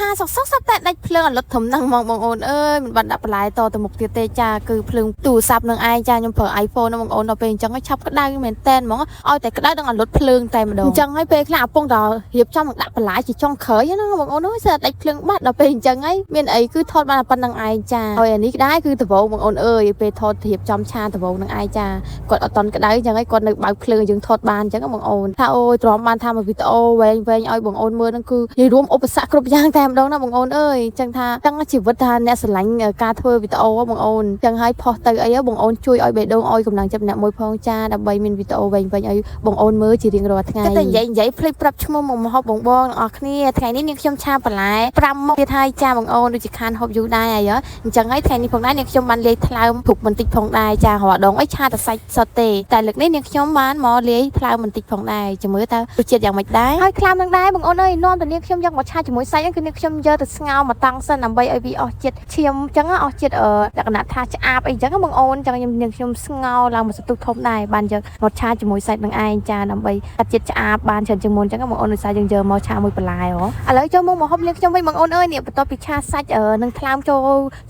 ឆាសុកសុកសតែដាច់ភ្លើងអលត់ធំហ្នឹងហ្មងបងអូនអើយមិនបាត់ដាក់បន្លែតទៅមុខទៀតទេចាគឺភ្លើងទូរស័ព្ទនឹងឯងចាខ្ញុំប្រើ iPhone ហ្នឹងបងអូនដល់ពេលអញ្ចឹងឆាប់ក្តៅមែនតែនហ្មងឲ្យតែក្តៅដល់អលត់ភ្លើងតែម្ដងអញ្ចឹងហើយពេលខ្លះអពងដល់រៀបចំនឹងដាក់បន្លែជាចុងក្រោយហ្នឹងបងអូនអើយសើដាច់ភ្លើងបាត់ដល់ពេលអញ្ចឹងហើយមានអីគឺថតបានតែប៉ុណ្្នឹងឯងចាហើយអានេះដែរគឺដបងបងអូនអើយពេលថតរៀបចំឆាដបងនឹងឯងចាគាត់អត់តន់ក្តៅអញ្ចឹងហើយគាត់នៅបើកភ្លើងយើងថតបានអញ្ចឹងបងអូនថាអូយទ្រាំបានថាមួយវីដេអូវែងវែងឲ្យបងអូនមើលហ្នឹងគឺនិយាយរួមឧបសគ្គគ្រប់យ៉ាងតែម្ដងណាបងអូនអើយអញ្ចឹងថាទាំងជីវិតថាអ្នកស្រឡាញ់ការធ្វើវីដេអូបងអូនអញ្ចឹងហើយផុសទៅអីបងអូនជួយឲ្យបេះដូងឲ្យកម្លាំងចិត្តម្នាក់មួយផងចាដើម្បីមានវីដេអូវែងវែងឲ្យបងអូនមើលជារៀងរាល់ថ្ងៃតែនិយាយនិយាយភ្លេចប្រាប់ឈ្មោះមកហូបបងបងទាំងអស់គ្នាថ្ងៃនេះនាងខ្ញុំឆាបន្លែ5មុខទៀតហើយចាបងអូនដូចជាខានហូបយូរដែរហើយអញ្ចឹងហើយថ្ងៃនេះផងដែរនាងខ្ញុំបានលាយថ្លើមព្រុកបន្តិចផងដែរចារាល់ដងអីឆាតែសាច់សុទ្ធទេតែលើកនេះនាងខ្ញុំបានមកលាយថ្លើមបន្តិចផងដែរចាំមើលតើរសជាតិយ៉ាងម៉េចដែរហើយថ្លើមនឹងដែរបងអូនអើយនាំតែនាងខ្ញុំយកមកឆាជាមួយសាច់ហ្នឹងគឺនាងខ្ញុំយកទៅស្ងោរមកតង់សិនដើម្បីឲ្យវាអស់ជាតិឈាមអញ្ចឹងអស់ជាតិលក្ខណៈថាឆ្អាបអីអញ្ចឹងបងអូនអញ្ចឹងខ្ញុំនាងខ្ញុំស្ងោរឡើងមកសន្ទុះធំដែរបានយកមកឆាជាមួយសាច់នឹងឯងចាដើម្បីកាត់ជាតិឆ្អាបបានច្រើនជាងមុនអញ្ចឹងបងអូនឧស្សាហ៍យើងយកមកឆាមួយបន្លែហ៎ឥឡូវចូលមកមកហូបនាងខ្ញុំវិញបងអូនអើយនេះបន្ទាប់ពីឆាសាច់នឹងថ្លើមចូល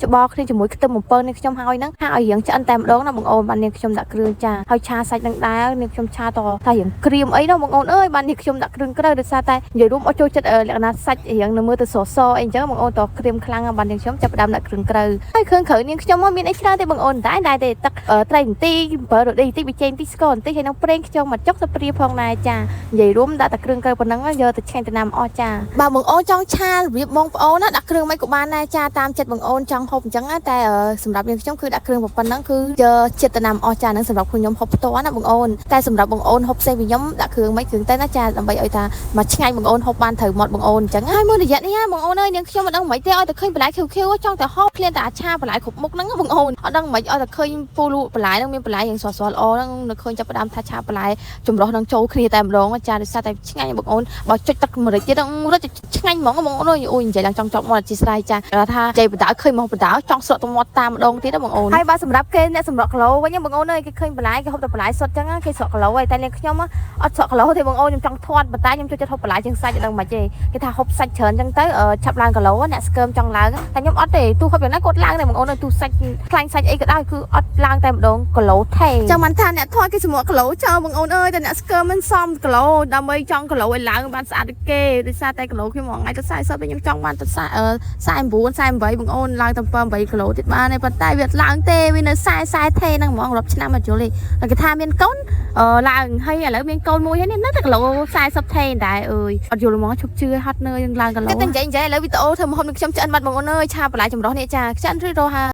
ច្បល់គ្នាជាមួយខ្ទឹមបំពងនាងខ្ញុំហើយហ្នឹងថាឲ្យរៀងឆ្អិនតែម្ដងណាបងអូនបាននាងខ្ញុំដាក់គ្រឿងចាហើយឆាសាច់នឹងដែរនាងខ្ញុំឆាតថារៀងក្រៀមអីណាបងអូនអើយបាននាងខ្ញុំដាក់គ្រឿងក្រៅដោយសារតែនិយាយរួមអត់ចូលចិត្តលក្ខណៈសាច់រៀងនៅមើលទៅសសអីអញ្ចឹងបងអូនតក្រៀមខ្លាំងបាននាងខ្ញុំចាប់ផ្ដើមដាក់គ្រឿងក្រៅហើយគ្រឿងក្រៅនាងខ្ញុំមកមានអីច្រើនទេបងអូនតែដែរទេទឹកត្រីបន្តិចអំបិលរដូបន្តិចប៊ីចេងបន្តិចស្ករបន្តិចហើយនឹងប្រេងខ្យងមកចុកទៅព្រាផងដែរចានិយាយរួមដាក់តែគ្រឿងក្រៅប៉ុណ្ណឹងយកទៅឆ្ងាញ់ទៅណាមអស់ចាបើបងអូនចង់ឆារបៀបបងប្អូនណាដាក់គ្រឿងមិនក៏បានដែរចាតាមចិត្តបងអូនចង់ហូបអញ្ចឹងតែសម្រាប់នាងខ្ញុំគឺដាក់គ្រឿងប៉ុណ្ណឹងគឺយកចិត្តទៅណាមអស់ចានឹងសម្រាប់ខ្ញុំហូបផ្ទាល់ណាបងអូនតែសម្រាប់បងអូនហូបផ្សេងពីខ្ញុំដាក់គ្រឿងមិនគ្រឿងទៅណាចាដើម្បីឲ្យថាមកឆ្ងាញ់បងអូនហូបបានត្រូវមាត់បងអូនអញ្ចឹងហើយមួយរយៈនេះបងអូនអើយនាងខ្ញុំមិនដឹងមិនទេឲ្យតែឃើញបន្លែខៀវខៀវចង់តែហូបឃ្លានតែអាឆាបន្លែគ្រប់មុខហ្នឹងបងអូនអត់ដឹងមិនឲ្យតែឃើញពូលក់បន្លែហ្នឹងមានបន្លែយ៉ាងស្រស់ស្រស់ល្អហ្នឹងនៅឃើញចាប់ផ្ដើមថាឆាបន្លែចម្រុះនឹងចូលគ្នាតែម្ដងចាដោយសារតែឆ្ងាញ់បងអូនបើចុចទឹកម្រេចទៀតហ្នឹងរត់ឆ្ងាញ់ហ្មងបងអូនអើយអូយនិយាយឡើងចង់ចប់មាត់អធិស្ឋានចាថានិយាយបដៅឃើញមកបដៅចង់ស្រក់ទឹកមាត់តាមម្ដងទៀតបងអូនហើយបើសម្រាប់គេអ្នកសម្រក់គីឡូវិញបងអូនអើយគេឃើញបន្លែគេហូបតែបន្លែសុទ្ធចឹងគេស្រក់គីឡូហើយតែនាងខ្ញុំអត់ស្រក់គីឡូទេបងអូនខ្ញុំចង់ធាត់ប៉ុន្តែខ្ញុំចូលចិត្តហូបបន្លែជាងសាច់អត់ដឹងមិនទេគេថាហូបសាច់ច្រើនចឹងទៅឆាប់ឡើងគីឡូអ្នកស្កើមចង់ឡើងតែខ្ញុំអត់ទេទូហូបយ៉ាងណាគាត់ឡើងដែរបងអូនអើយទូសាច់ខ្លាញ់សាច់អីក៏ដោយគឺអត់ឡើងតែម្ដងគីឡូទេចាំមិនថាអ្នកធាត់គេសម្រក់គីឡូចោលបងអូនអើយតែអ្នកស្កើមមិនសមគីឡូដើម្បីចង់គីឡូឲ្យឡើងបានស្អាតដូចគេដោយសារតែគីឡូខ្ញុំមួយថ្ងៃទៅ40ពេលខ្ញុំចង់បានទៅ49 48បងអូនឡើងទៅ7 8គីឡូទៀតបានទេប៉ុន្តែវាអត់ឡើងទេវានៅ40 40ទេហ្នឹងហ្មងរាប់ឆ្នាំមកយល់ទេតែគេថាមានកូនឡើងហើយឥឡូវមានកូនមួយហើយនេះនៅតែគីឡូ40ទេដែរអើយអត់យល់ហ្មងឈប់ជឿហត់នឿយនឹងឡើងគីឡូតែនិយាយនិយាយឥឡូវវីដេអូធ្វើម្ហូបនឹងខ្ញុំឆ្អិនបាត់បងអូនអើយឆាបន្លែចម្រុះនេះចាឆ្អិនឬរហហើយ។